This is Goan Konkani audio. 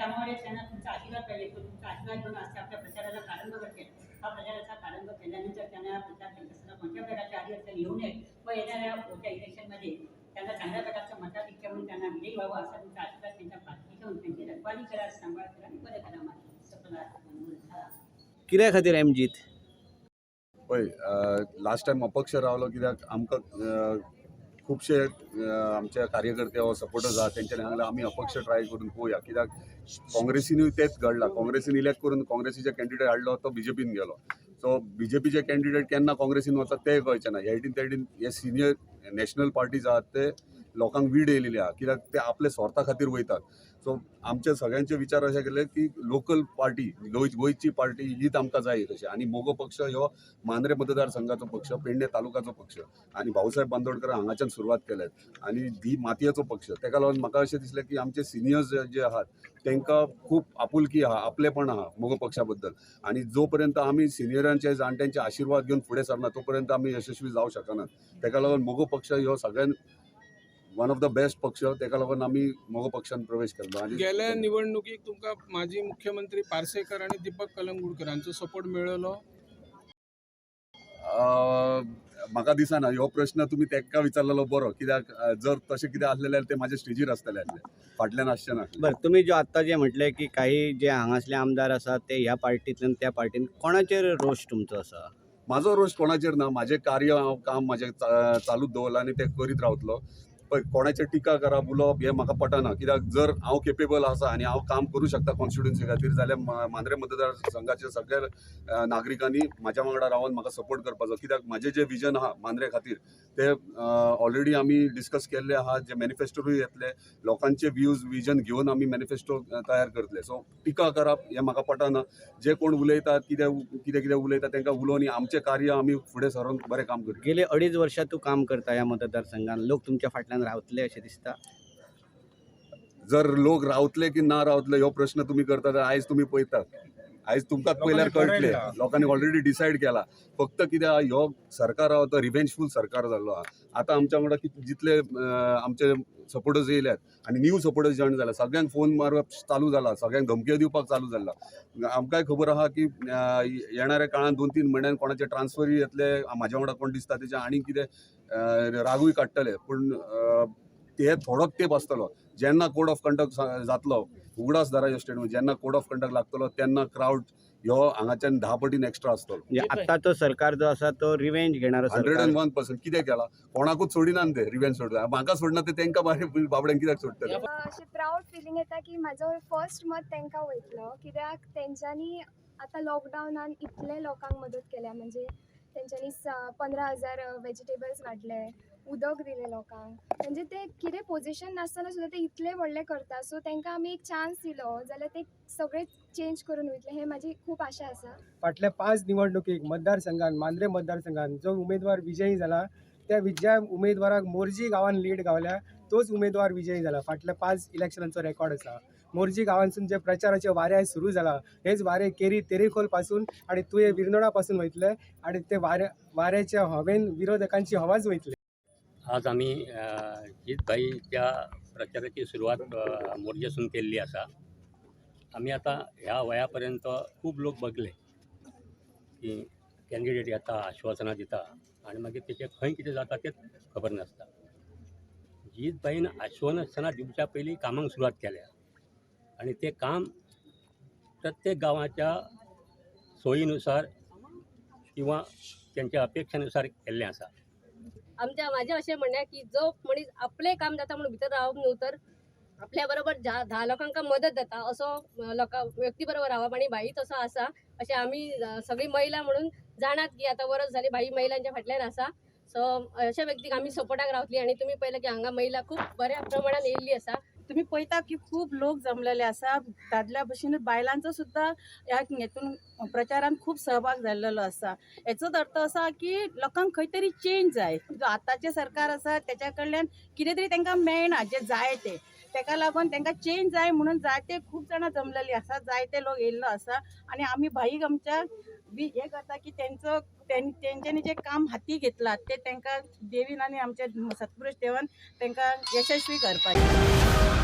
कामामध्ये त्यांना तुमचा आशीर्वाद पाहिजे. तो तुमचा आशीर्वाद घेऊन आज ते आपल्या प्रचाराला प्रारंभ करतील. हा प्रचाराचा प्रारंभ केल्यानंतर त्यांना प्रचार करत असताना कोणत्या प्रकारच्या अडीअडचणी येऊ नये व येणाऱ्या पुढच्या इलेक्शनमध्ये त्यांना चांगल्या प्रकारचं मताधिक्य म्हणून त्यांना विजयी व्हावं असा तुमचा आशीर्वाद त्यांच्या पाठीशी ठेवून त्यांची रखवाली करा, सांभाळ करा आणि बरं करा. माझी सफल मनोरथ झाला. कित्या खातीर एम जीत? पळय, लास्ट टायम अपक्ष रावलो कित्याक आमकां खुबशे आमचे कार्यकर्ते वा सपोर्टर्स आहा, तेंच्यांनी सांगलें आमी अपक्ष ट्राय करून पळोवया, कित्याक काँग्रेसीनूय तेंच घडलां. काँग्रेसीन इलेक्ट करून काँग्रेसीचे कॅन्डिडेट हाडलो, तो बीजेपीन गेलो. सो बीजेपीचे कॅन्डिडेट केन्ना काँग्रेसीन वता तें कळचें ना. ह्या हेटीन त्या हेटीन हे सिनियर नॅशनल पार्टीज आहात, ते लोकांक वीड येयलेली आहा, कित्याक ते आपले स्वार्था खातीर वयतात. सो आमचे सगळ्यांचे विचार अशे केले की लोकल पार्टी, गोंयची पार्टी हीच आमकां जाय कशी. आनी मगो पक्ष ह्यो मांद्रे मतदारसंघाचो पक्ष, पेडणे तालुकाचो पक्ष आनी भाऊसाहेब बांदोडकर हांगाच्यान सुरवात केल्यात आनी ही मातयेचो पक्ष. तेका लागून म्हाका अशें दिसलें की आमचे सिनियर्स जे आहात तांकां खूब आपुलकी आहा, आपलेपण आहा मगो पक्षा बद्दल. आनी जो पर्यंत आमी सिनियरांचे, जाणट्यांचे आशिर्वाद घेवन फुडें सरना, तो पर्यंत आमी यशस्वी जावं शकनात. तेका लागून मगो पक्ष ह्यो सगळ्यान वन ऑफ the best पक्ष. तेका लागून आमी मगो पक्षान प्रवेश केल्लो आनी गेल्या निवडणुकीक तुमकां माजी मुख्यमंत्री पार्सेकर आणि दीपक कलंगूटकर हांचो सपोर्ट मेळ्ळो? म्हाका दिसना. हो प्रश्न तुमी तांकां विचारलेलो बरो, कित्याक जर तशें कितें आसलें जाल्यार ते म्हाजे स्टेजीर आसतले आसले, फाटल्यान आसचे ना. बरं, तुमी जो आत्तां जे म्हटलें की काही जे हांगासले आमदार आसात ते ह्या पार्टींतल्यान त्या पार्टीन, कोणाचेर रोश तुमचो आसा? म्हाजो रोश कोणाचेर ना. म्हाजें कार्य हांव काम म्हाजें चालूच दवरलां आनी तें करीत रावतलो. पळय, कोणाचेर टिका करप, उलोवप हें म्हाका पटना, कित्याक जर हांव केपेबल आसा आनी हांव काम करूं शकता कॉन्स्टिट्युएन्सी खातीर जाल्यार मांद्रे मतदारसंघाचे सगळे नागरिकांनी म्हाज्या वांगडा रावन म्हाका सपोर्ट करपाचो, कित्याक म्हाजें जें विजन आहा मांद्रे खातीर ते ऑलरेडी आमी डिस्कस केल्ले आहा. जे मॅनिफेस्टोरूय येतले, लोकांचे व्यूज, विजन घेवन आमी मॅनिफेस्टो तयार करतले. सो टिका करप हें म्हाका पटना. जे कोण उलयतात, कितें कितें कितें उलयतात, तांकां उलोवन आमचें कार्य आमी फुडें सरोन बरें काम करया. गेले अडीच वर्षां तूं काम करता ह्या मतदारसंघात, लोक तुमच्या फाटल्यान रावतले अशें दिसता? जर लोक रावतले की ना रावतले हो प्रश्न तुमी करता जाल्यार आयज तुमी पळयतात, आयज तुमकां पळयल्यार कळटलें. लोकांनी ऑलरेडी डिसायड केला. फक्त कितें आहा, ह्यो सरकार आहा तो रिव्हेंजफूल सरकार जाल्लो आहा. आतां आमच्या वांगडा जितले आमचे सपोर्टर्स येयल्यात आनी न्यू सपोर्टर्स जॉयन जाला, सगळ्यांक फोन मारप चालू जाला, सगळ्यांक धमक्यो दिवपाक चालू जाला. आमकांय खबर आहा की येणाऱ्या काळान 2-3 म्हयन्यान कोणाचे ट्रान्सफरूय येतले. म्हाज्या वांगडा कोण दिसता तेजे आनी कितें रागूय काडटले, पूण ते थोडोच तेंप आसतलो. जेन्ना कोड ऑफ कंडक्ट जातलो, उगडास धरा ह्यो स्टेटमेंट, जेन्ना कोड ऑफ कंडक्ट लागतलो तेन्ना क्रावड ह्यो हांगाच्यान 10 पटीन एक्स्ट्रा आसतलो. म्हणजे आत्ताचो सरकार जो आसा तो रिव्हेंज घेणारो हंड्रेड सरकार. And one percent. कितें केलां? कोणाकूच सोडिना ते. रिव्हेंज सोडटा, म्हाका सोडना ते, तांकां बाबड्यांक कित्याक सोडटले? अशें प्रावड फिलींग येता की म्हाजो फर्स्ट मत तांकां वयतलो, कित्याक तेंच्यांनी आतां लॉकडावनान इतले लोकांक मदत केल्या. म्हणजे तेंच्यांनी 15,000 वेजिटेबल्स वांटले, उदक दिलें लोकांक. म्हणजे ते कितें पोजिशन नासतना सुद्दां ते इतलें व्हडलें करता. सो तांकां आमी एक चान्स दिलो जाल्यार ते सगळें चेंज करून वयतले हें म्हाजी खूब आशा आसा. फाटल्या 5 निवडणुकीक मतदारसंघान, मांद्रे मतदारसंघान जो उमेदवार विजयी जाला, त्या ज्या उमेदवाराक मोरजी गांवान लीड गावल्या तोच उमेदवार विजयी जाला. फाटल्या 5 इलेक्शनांचो रेकॉर्ड आसा. मोरजी गांवांसून जे प्रचाराचे वारें सुरू जाला, हेच वारें केरी तेरेखोल पासून आनी तुये विर्नोडा पासून वयतले आनी ते वाऱ्याच्या हवेन विरोधकांची हवाच वयतली. आज आमी जीतभाईच्या प्रचाराची सुरवात मोरजेसून केल्ली आसा. आमी आतां ह्या वया पर्यंत खूब लोक बगले की कॅन्डिडेट येता, आश्वासनां दिता आनी मागीर तेचें खंय कितें जाता तें खबर नासता. जीतभाईन आश्वासनां दिवच्या पयलीं कामांक सुरवात केल्या आनी तें काम प्रत्येक गांवाच्या सोयीनुसार किंवा तेंच्या अपेक्षेनुसार केल्लें आसा. आमच्या माझें अशें म्हणणें की जो मनीस आपलें काम जाता म्हणून भितर रावप न्हू, तर आपल्या बरोबर 10 लोकांक मदत जाता असो लोकां व्यक्ती बरोबर रावप. आनी भाई तसो आसा अशें आमी सगळीं महिला म्हणून जाणात की आतां वरस जालीं भाई महिलांच्या फाटल्यान आसा. सो अशा व्यक्तीक आमी सपोर्टाक रावतली. आनी तुमी पळयलें की हांगा महिला खूब बऱ्या प्रमाणान येयल्ली आसा. तुमी पळयता की खूब लोक जमलेले आसा. दादल्या भशेन बायलांचो सुद्दां ह्या हेतून प्रचारान खूब सहभाग जाल्लेलो आसा. हेचोच अर्थ असा की लोकांक खंय तरी चेंज जाय. जो आतांचें सरकार आसा तेच्या कडल्यान कितें तरी तांकां मेळना जें जाय तें, तेका लागून तांकां चेंज जाय म्हणून जायते खूब जाणां जमलेलीं आसा, जायते लोक येयल्लो आसा. आनी आमी भाईक आमच्या बी हें करता की तेंच्यांनी जें काम हाती घेतलां तें तांकां देवीन आनी आमच्या सत्पुरुष देवान तांकां यशस्वी करपाचें.